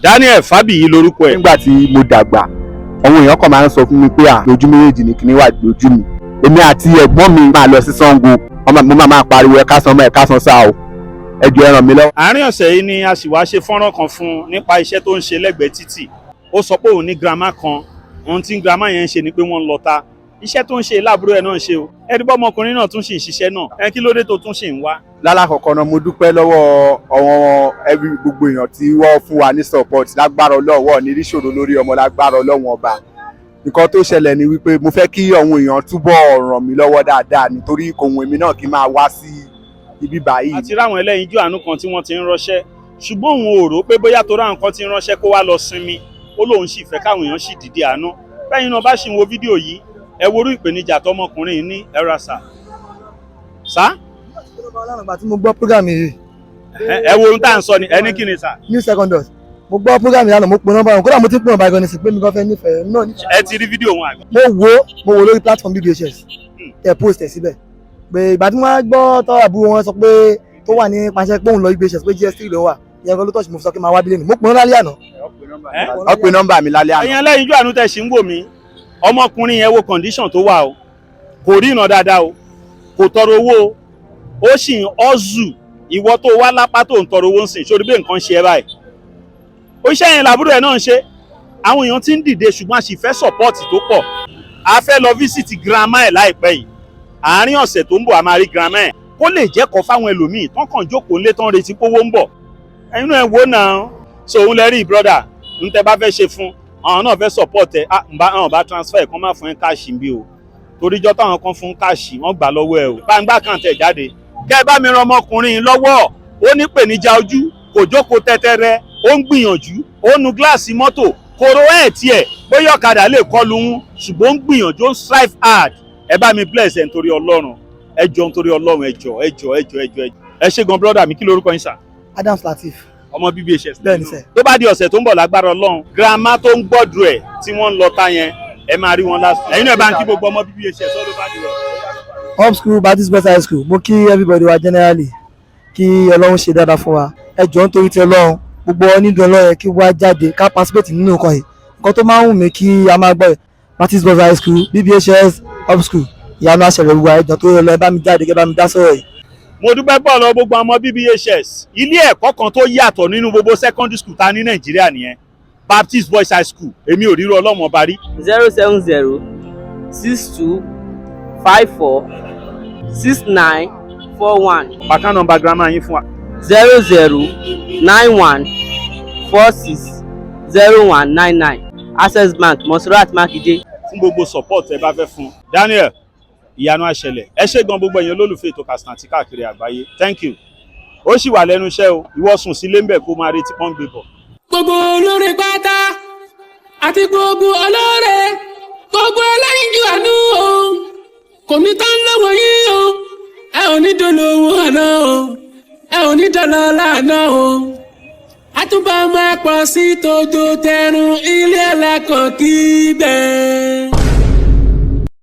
Daniel Fábíyì lórúkọ ẹ̀. Nígbà tí mo dàgbà, àwọn èèyàn kan máa ń sọ fún mi pé à lójú méjèèjì ní kíní wà lójú mi. Èmi àti ẹ̀gbọ́n mi máa lọ sí Ṣàngó, mo máa pariwo, "Ẹ káàsán mọ́, ẹ káàsán sáà o, ẹ jọ̀ọ́, ẹ ràn mí lọ́wọ́." Àárín ọ̀sẹ̀ yìí ni a sì wá ṣe fọ́nrán kan fún un nípa iṣẹ́ tó ń ṣe lẹ́gbẹ̀ẹ́ títì. Ó sọ pé òun ní grandma kan. Ohun tí grandma yẹn ń ṣe ni pé wọ́n ń lọta. Iṣẹ́ tó ń ṣe láàbúrò ẹ̀ náà ń ṣe o. Ẹni bọ́ ọmọkùnrin náà tún sì ń ṣiṣẹ́ náà ẹ, kí ló dé tó tún sì ń wá? Lálàkọ̀kọ́ náà, mo dúpẹ́ lọ́wọ́ àwọn ẹbí, gbogbo èèyàn tí wọ́n fún wa ní support. Lágbára Ọlọ́wọ́ ní ríṣòro lórí ọmọ, lágbára Ọlọ́wọ́n Ọba. Nǹkan tó ṣẹlẹ̀ ni wípé mo fẹ́ kí àwọn èèyàn túbọ̀ ràn mí lọ́wọ́ dáadáa, nítorí kò wùn èmi náà kí n máa wá sí ibi báyìí. Àti ráwọn ẹlẹ́yinjú àánú kan tí wọ́n ti ń ránṣẹ́, ṣùgbọ́n òun ò rò pé bóyá torí àwọn kan ti ń ránṣẹ́ kó wá lọ sinmi. Ó lóun sì fẹ́ káwọn èèyàn sì dìde àánú. Bẹ́ẹ̀ náà bá sì ń wo fídíò yìí, ẹ worú ìpèníjà tọmọkùnrin yìí ní. Ẹ ra sà sá. Ìgbà tí mo gbọ́ program yìí. Ẹ wo ohun tá à ń sọ ni ẹni kí ni sà? New Secondus. Mo gbọ́ program yìí lánàá, mo pe nọ́mbà wọn. Kódà mo ti pè wọn báyìí gan ní sí pé mi gan fẹ́ nífẹ̀ẹ́ náà nífẹ̀ẹ́. Ẹ ti rí fídíò wọn àgbà? Mo wo lórí platform BBHS ẹ post ẹ síbẹ̀ pé ìgbà tí wọ́n á gbọ́ tọ́ àbúrò wọn sọ pé tó wà ní pàṣẹ pé òun lọ BBHS, pé JSS ló wà, ìyẹn gan ló tọ́sí mo fi sọ pé máa wá bílẹ̀ mi. Mo pè wọn lálẹ́ àná. Ẹ? Wọ́n pe nọ́mbà mi lálẹ́ àná. Ẹ̀yin ẹlẹ́yinjú àánú tẹ̀ sí ń wò mí, ọmọkùnrin yẹn, wo condition tó wà o. Kò rí ìràn dáadáa o, kò tọrọ owó o, ó sì ń ọ́zù. Ìwọ tó wá lápá tó ń tọrọ owó ń sìn sórí bí nǹkan ṣe ẹ báyìí. Ó iṣẹ́ yẹn làbúrò ẹ̀ náà ń ṣe. Àwọn èèyàn ti ń dìde, ṣùgbọ́n a sì fẹ́ support tó pọ̀. A fẹ́ lọ visit grandma ẹ̀ láìpẹ́ yìí. Àárín ọ̀sẹ̀ tó ń bọ̀, a máa rí grandma ẹ̀, kó lè jẹ́kọ̀ọ́ fáwọn ẹlòmíì tán kàn jókòó ńlé tán retí pówó ń bọ̀. Ẹ̀yin náà, ẹ wò náà. So òun lẹ rí, brother, ń tẹ́ bá fẹ́ ṣe fún àwọn náà, fẹ́ support ẹ. Ah, nbá àwọn bá transfer ẹ̀, kán má fún ẹ cash bí o, toríjọ́ táwọn kan fún cash, wọ́n gbà lọ́wọ́ ẹ o. Gbangba kan tẹ̀ jáde, kẹ́ ẹ bá mi ran ọmọkùnrin yìí lọ́wọ́. Ó ní pèníjà ojú, kò jókòó tẹ́tẹ́rẹ́, ó ń gbìyànjú, ó nu gíláàsì mọ́tò kóró ẹ̀ tiẹ̀, bóyá ọ̀kadà lè kọlu ń, ṣùgbọ́n ó ń gbìyànjú, ó ń strive hard. Ẹ bá mi bless ẹ nítorí Ọlọ́run. Ẹ jọ, nítorí Ọlọ́run, ẹ jọ, ẹ jọ, ẹ jọ, ẹ jọ, ẹ ṣé gan. Brother mi, kí lorúkọ yín sà? Adams Lateef. Ọmọ BBHS? Bẹ́ẹ̀ni sir. Tó bá di ọ̀sẹ̀ tó ń bọ̀, lágbára Ọlọ́run, grandma tó ń gbọ́dọ̀ ẹ̀ tí wọ́n ń lọ ta yẹn, ẹ máa rí wọn last. Ẹ̀yin náà, bá ń kí gbogbo ọmọ BBHS all over the world. Up School, Baptist Boys High School, mo kí everybody wa generally, kí Ọlọ́run ṣe dáadáa fún wa. Ẹ jọ̀ọ́, nítorí ti Ọlọ́run, gbogbo onídùn Ọlọ́run yẹn, kí wá jáde ká participate nínú nǹkan yìí, nǹkan tó máa ń wù mí kí a máa gbọ́ yìí. Baptist Boys High School, BBHS, Up School, ìyanu àṣẹlẹ̀ gbogbo. Ẹ jọ̀ọ́, tó yẹ lọ, ẹ bá mi jáde, kí ẹ bá mi dá sọ̀rọ̀ yìí. Mo dúpẹ́ pọ̀ lọ gbogbo ọmọ BBHS. Ilé ẹ̀kọ́ kan tó yàtọ̀ nínú gbogbo secondary school ta ní Nàìjíríà nìyẹn, Baptist Boys High School. Èmi ò ríro ọlọ́mọ ọba rí. 07062546941. Account number grandma yín fún wa. 0091460199, Access Bank, Monserrat Makinde. Fún gbogbo support ẹ bá fẹ́ fún Daniel, ìyanu àṣẹlẹ̀. Ẹ ṣé gan, gbogbo ẹ̀yin olólùfẹ́ ètò Kaftan káàkiri àgbáyé, thank you. Ó sì wà lẹ́nu iṣẹ́ o. Ìwọ sùn sílé ń bẹ̀ kó máa retí pọ́n gbé bọ̀. Gbogbo olórin pátá àti gbogbo olóore, gbogbo ẹlẹ́yinjú àánú o, kò ní tán lọ́wọ́ yín o. Ẹ ò ní dolówó àná o, ẹ ò ní dọ̀lọ́ àná o. Àtúbọ̀ máa pọ̀ sí tójó tẹrun ilé alákọ̀ọ́ kí bẹ́ẹ̀.